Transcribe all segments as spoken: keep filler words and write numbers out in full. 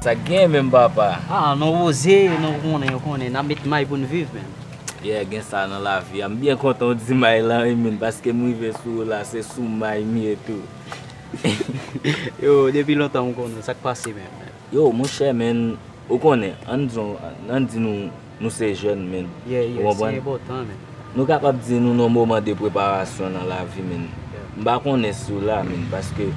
Sa k gen menm, papa? Ah, nou poze, nou konnen, ou konnen, n ap met may pou n viv, men. Yeah, gen sa nan lavi a. M byen kontan w di may la, wi, men, paske m rive sou ou la, se sou may m ye tou. Yo, depi lontan m konnen, sa k pase, men? Yo, monchè, men, ou konnen, ann di, ann di nou, nou se jèn, men. Yeah, yeah, ou konprann? Se enpòtan, men. Nou kapab di nou nan moman de preparasyon nan lavi, men. Yeah. M pa konnen si w la, men, paske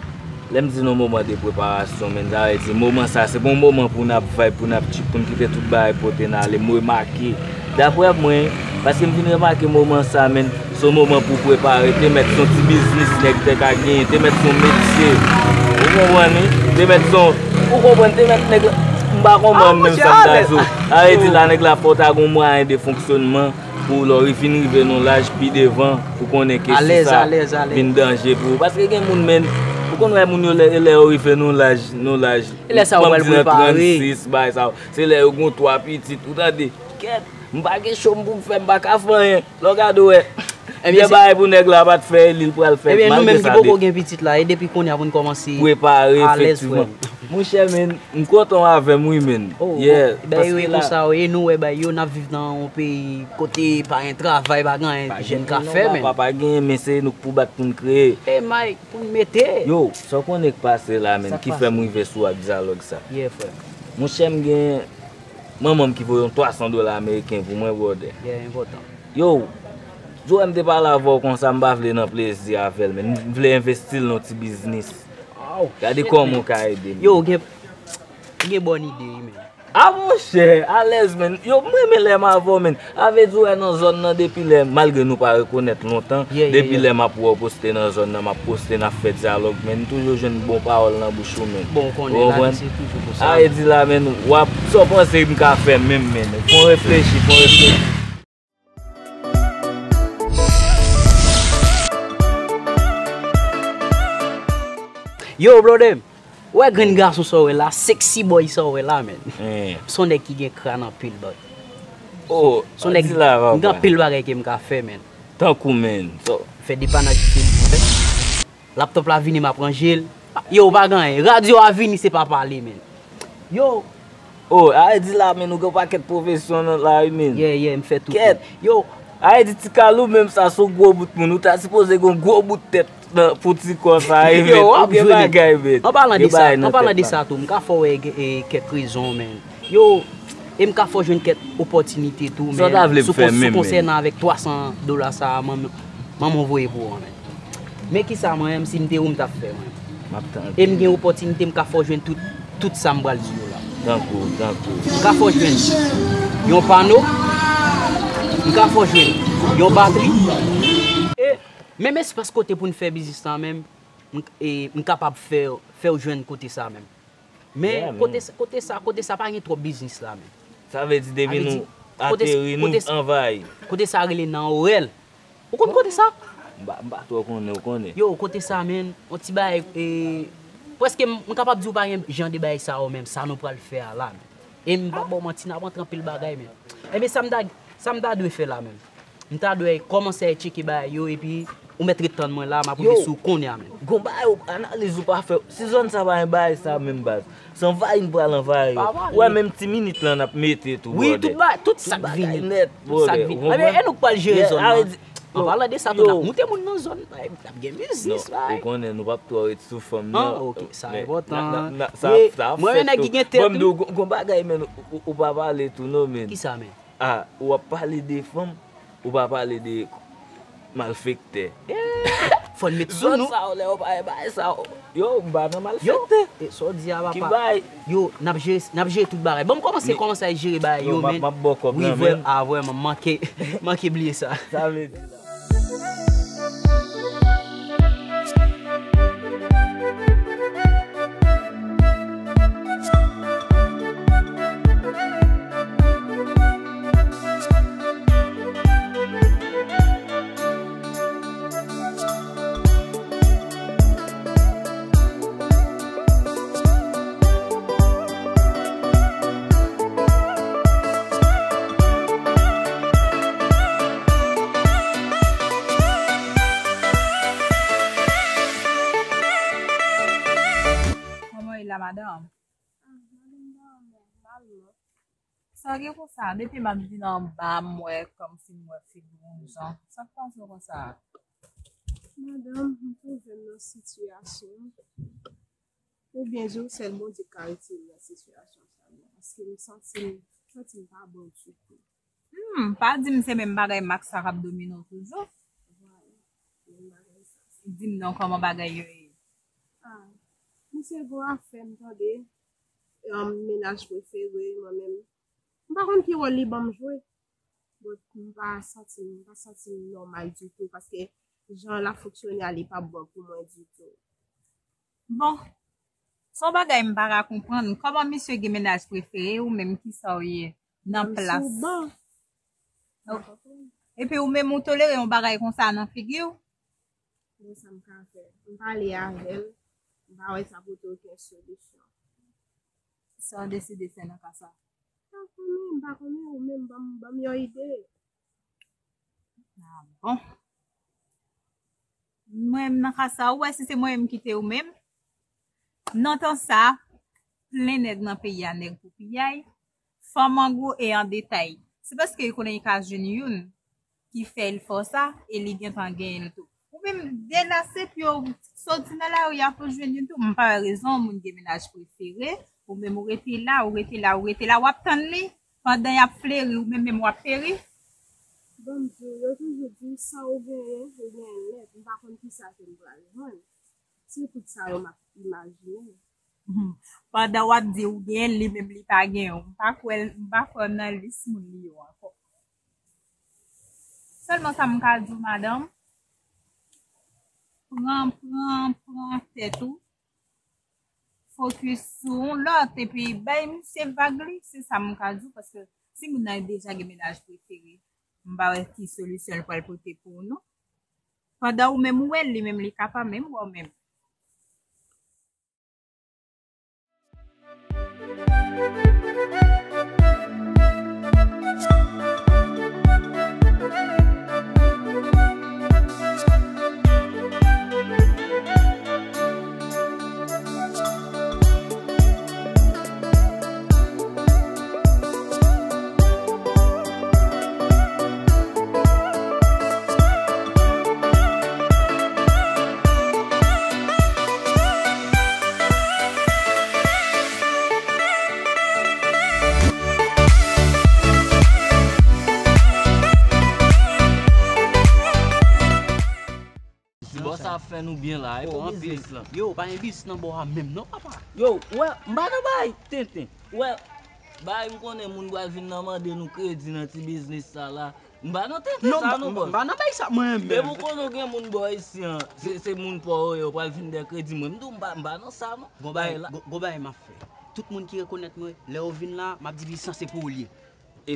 lè m di nan moman de preparasyon, men, sa vle di moman sa, se pa yon moman pou n ap vibe, pou n ap chill, pou n kite tout bagay pote n ale. M remake, daprè mwen, paske m vin remake moman sa, men, se yon moman pou prepare, te mèt se yon ti biznis nèg te ka genyen, te mèt se yon metye. Ou konprann, wi? Te mèt se yon, ou konprann, te mèt nèg la, m pa konprann menm sa m ta di w. Sa vle di la, nèg la fò w ta gen yon mwayen de fonksyonman pou lè w vin rive nan laj pi devan, pou konnen ke si sa vin danje pou ou. Paske gen moun, men, ou konn wè moun yo lè, lè yo rive nan laj, nan laj, e lè sa yo pral prepare. Trannsis, bagay sa yo. Se lè yo gen twa pitit, ou tande. Kèt, m pa gen cho m pou m fè, m pa ka fè anyen. Lè w gade w wè. Ebyen, gen bagay pou nèg la pa t fè, li l pral fè. Ebyen, nou menm ki poko gen pitit la, e depi kounye a pou n kòmanse prepare, efektivman. Monchè, men, m kontan w avè m, wi, men. Oh, yeah, bagay yo e konsa, wi, e nou wè bagay yo, n ap viv nan yon peyi kote pa gen travay, pa gen anyen jèn ka fè, men. Pa gen, men se nou k pou bat pou n kreye. E Mike, pou n mete. Yo, sa w konnen k pase la, men, ki fè m rive sou ak dyalòg sa? Yeah, frè. Monchè, m gen manman m ki voye yon twa san dola ameriken pou mwen, brother. Yeah, enpòtan. Yo, di w wè m te pale avè w konsa, m pa vle nan plezi avè l, men m vle envesti l nan ti biznis. Gade kòman w ka ede m. Yo, gen, gen bòn ide, wi, men. Ah, monchè, alèz, men. Yo, m renmen lè m avè w, men. A vle di w wè nan zòn nan depi lè, malgre nou pa rekonèt lontan, depi lè m ap wè w poste nan zòn nan, m ap poste, n ap fè dyalòg, men. M toujou jwenn bon pawòl nan bouch ou, men. Bon, ou konnen, lavi se toujou konsa. A vle di la, men, w ap, sa w panse m ka fè menm, men. Fò w reflechi, fò w reflechi. Yo, brother, ou wè grenn gason sa w wè la, sexy boy sa w wè la, men. Se yon nèg ki gen kràn anpil, bro. Oh, se yon nèg, m gen anpil bagay ke m ka fè, men. Tankou, men. Fè depanaj. Laptop la vini, m ap ranje l. Yo, pa gen anyen. Radyo a vini, se pa pale, men. Yo. Oh, a vle di la, men, ou gen pakèt pwofesyon nan la, wi, men. Yeah, yeah, m fè tout. Kèt. Yo. A vle di ti kalou menm sa, se yon gwo bout moun. Ou ta sipoze gen yon gwo bout tèt nan, pou ti kò sa, wi, men. Ou gen bagay, men. An palan de sa, an palan de sa tou, m ka fè w wè, e, kèk rezon, men. Yo, e m ka fè w jwenn kèk opòtinite tou, men. Sa w ta vle m fè menm, men? Sou konsènan avèk twa san dola sa a, manman, manman w voye pou ou an, men. Men kisa mwen menm, si m te ou, m t ap fè, mwen? M ap tande. E m gen opòtinite, m ka fè w jwenn tout, tout sa m pral di w la. Tankou, tankou. M ka fè w jwenn yon pano, m ka fè w jwenn yon batri. E menm espas kote pou n fè biznis la menm, m, e, m kapab fè, fè w jwenn kote sa menm. Men kote sa, kote sa, kote sa pa gen twòp biznis la, men. Sa vle di depi nou ateri, nou anvayi. Kote sa rele nan Orèl. Ou konn kote sa? M pa, m pa twò konnen, ou konnen. Yo, kote sa, men, yon ti bagay, e, prèske m, m kapab di w pa gen jan de bagay sa yo menm, sa nou pral fè a la, men. E m pa ba w manti, n ap antre anpil bagay, men. Ebyen, sa m ta, sa m ta dwe fè la, menm. M ta dwe kòmanse al tcheke bagay yo, epi ou mèt ret tann mwen la, m ap rive sou ou kounye a menm. Gon bagay ou, analiz ou pa fè. Si zòn sa pa gen bagay sa menm, baz, se anvayi n pral anvayi yo. Ou wè menm ti minit lan n ap mete tou, brother. Wi, tout bagay, tout sa k vini. Tout bagay nèt, brother. Ou konprann? Ebyen, e nou k pral jere zòn nan. An palan de sa tou, n ap moute moun nan zòn, n ap gen biznis, bagay. Ou konnen, nou p ap twò ret sou fanm nan. Ah, ok, sa enpòtan. Mwen, nèg ki gen tèt, wi. Gon bagay, men, ou, ou pa pale tou, non, men. Kisa, men? Ah, w ap pale de fanm, ou pa pale de malfektè. Fò n met sou nou. Zòn sa yo, lè yo pa bay sa yo. Yo, m pa nan malfektè. Yo, e sa w di a, papa. Ki bay? Yo, n ap jere, n ap jere tout bagay. Bon, m kòmanse, kòmanse al jere bagay yo, men. Yo, m ap, m ap ba w kòb nan men. Wi, vrè, ah, vrèman, manke, manke bliye sa. Sa vle di la. Kòman w ye la, madanm? Sa gen konsa, depi m ap vin anba, m wè kòmsi m wè figi w yon jan. Sa k pase w konsa? Madanm, m twouve m nan sitiyasyon. Oubyen di w sèl Bondye k ka retire m nan sitiyasyon sa a. Paske m santi m, santi m pa bon ditou. Hmm, pa di m se menm bagay Max sa k ap domine w toujou? Vwala, menm bagay sa. Di m non, kòman bagay yo ye? Ah, misye gwo afè m tande. Um, mennaj prefere, mwen menm. M pa konn ki wòl li ban m jwe. But m pa santi m, m pa santi m nòmal ditou, paske jan l ap fonksyone a, li p ap bon pou mwen ditou. Bon, se yon bagay m pa ka konprann. Kòman misye gen mennaj prefere, ou menm kisa w ye nan plas? Mwen m sou ban. Oh. Epi ou menm ou tolere yon bagay konsa nan figi w? Bon, sa m ka fè? M pale avè l, m pa wè sa pote okenn solisyon. Sa w deside fè nan ka sa? M pa konnen, m pa konnen, ou menm ban m, ban m yon ide. Ah bon. Mwen menm nan ka sa, ou wè si se mwen menm ki te ou menm. Nan tan sa, plen nèg nan peyi a, nèg pou piyay, fanm an gwo e an detay. Se paske li konnen li ka jwenn youn ki fè l fè w sa e li gentan genyen l tou. Ou menm, de la se pou yo soti nan lari a pou jwenn youn tou. M pa wè rezon yon moun gen mennaj prefere. Ou menm ou rete la, ou rete la, ou rete la, w ap tann li. Pandan y ap fleri, ou menm menm w ap peri. Ban m di w, yo toujou di sa ou genyen, ou genyen l nèt. M pa konn kisa ke m pral jwenn. Se tout sa yo m ap imajine. Hmm. Pandan w ap di ou genyen l, li menm li pa genyen w. M pa kwè, m pa kwè nan lis moun li yo ankò. Sèlman sa m ka di w, madanm, pran, pran, pran tèt ou, fokis sou yon lòt, epi bay misye vag li, se sa m ka di w, paske si moun nan deja gen mennaj prefere, m pa wè ki solisyon l pral pote pou ou non. Pandan ou menm ou wè l, li menm li ka pa menm wè w menm. Ti bòs ap fè nou byen la, e pou biznis lan. Yo, pa gen biznis nan bò a menm non, papa. Yo, wè, m pa nan bay tenten. Wè, bay m konnen moun pral vin nan mande nou kredi nan ti biznis sa la. M pa nan tenten sa non, bòs. M pa nan bay sa mwen menm. Depi w konnen w gen moun bò isi an, se, se moun pa w yo, yo pral vin dè kredi mwen. M di w m pa, m pa nan sa non. Gon bagay, gon, gon bagay m ap fè. Tout moun ki rekonèt mwen, lè yo vin la, m ap di biznis lan se pou ou l ye.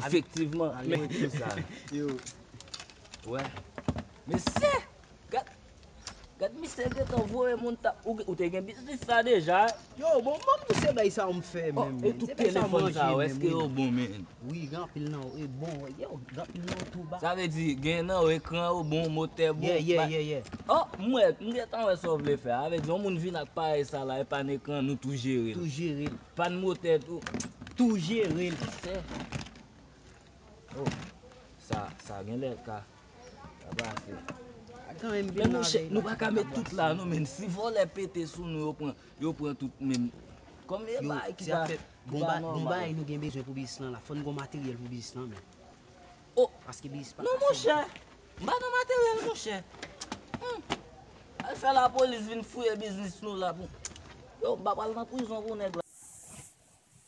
Efektivman. Men sa. Yo. Wè. Mesye, gad, gad misye gentan voye moun ta, ou, ou te gen biznis sa deja? Yo, bon, ban m di w se bay sa w m fè menm. E tout telefòn sa yo, èske yo bon, men? Wi, gen anpil nan yo, e bon, yo, gen anpil nan yo tou ba. Sa vle di, gen nan yo ekran yo bon, motè bon. Yeah, yeah, yeah, yeah. Oh, m wè, m gentan wè sa w vle fè. Sa vle di, yon moun vin ak parèy sa la, e pa nan ekran, nou tou jere l. Tou jere l. Pàn motè tou. Tou jere l. Oh, sa, sa genlè ka, ka pase. Men monchè, nou pa ka met tout la non, men si vòlè pete sou nou, yo pran, yo pran tout men. Kòm e bagay ki pa, ki pa nòmal. Gon bagay nou gen bezwen pou biznis lan la, fò n gon materyèl pou biznis lan, men. Oh, paske biznis pa fasil. Non, monchè, m pa nan materyèl, monchè. Hmm. Al fè lapolis vin fouye biznis nou la pou. Yo, m pa pral nan prizon pou nèg la.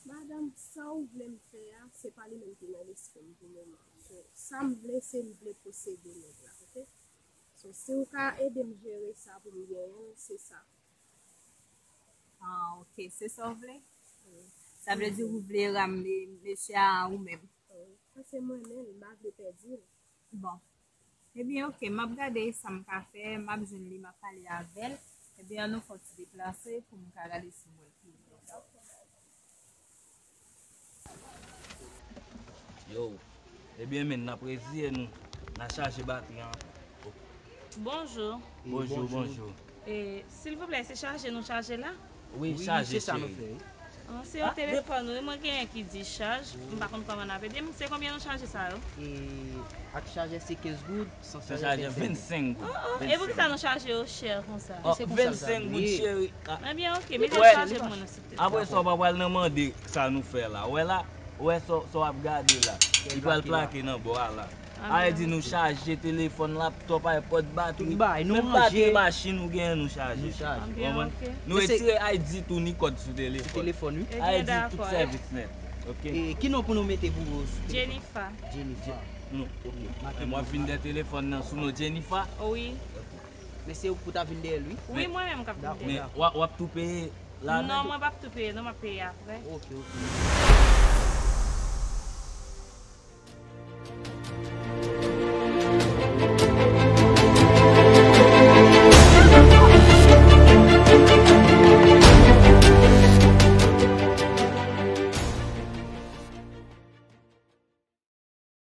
Madanm, sa ou vle m fè a, se pa li menm ki nan lespri m pou moman. So, sa m vle, se m vle posede nèg la, oke? So, si w ka ede m jere sa pou m genyen l, se sa. Ah, oke, se sa w vle? Wi. Sa vle di ou vle ramenn mesye a ou menm? Wi, paske mwen menm, m pa vle pèdi l. Bon. Ebyen, oke, m ap gade sa m ka fè, m ap jwenn li, m ap pale avè l. Ebyen, ann nou fè yon ti deplase pou m ka gade si m wè l pi byen. Yo, ebyen, men, n ap reziye nou, n a chaje batri an. Bonjou. Bonjou, bonjou. E, silvouplè, se chaje nou chaje la? Wi, chaje, cheri. Non, se yon telefòn, wi, mwen genyen ki di chaj. M pa konn kòman n ap ede m. Se konbyen nou chaje sa yo? E ak chajè se kenz goud, san Se chaje vennsenk goud. Oh, oh, e poukisa nou chaje yo chè konsa? Oh, vennsenk goud, cheri. Ebyen, ok, mete chaje pou mwen, silvouplè. Apre sa, w pa pral nan mande sa nou fè la. Ou wè la? Ou wè sa w ap gade la? Li pral plake nan bò a la. Ay di nou chaje telefòn, laptòp, iPod, batri. Menm batri machin ou genyen nou chaje. Nou retire ay di tou ni kòd sou telefòn. Ay di tout sèvis nèt. Ok. Ki non pou nou mete pou ou? Jennifer. Jennifer. Nou. M ap vin de telefòn nan sou non Jennifer. Wi. Men se ou pou ta vin dèyè l, wi. Wi, mwen menm k ap vin dèyè. Men w ap tou peye la? Non, mwen p ap tou peye, non, m ap peye apre. Ok, ok.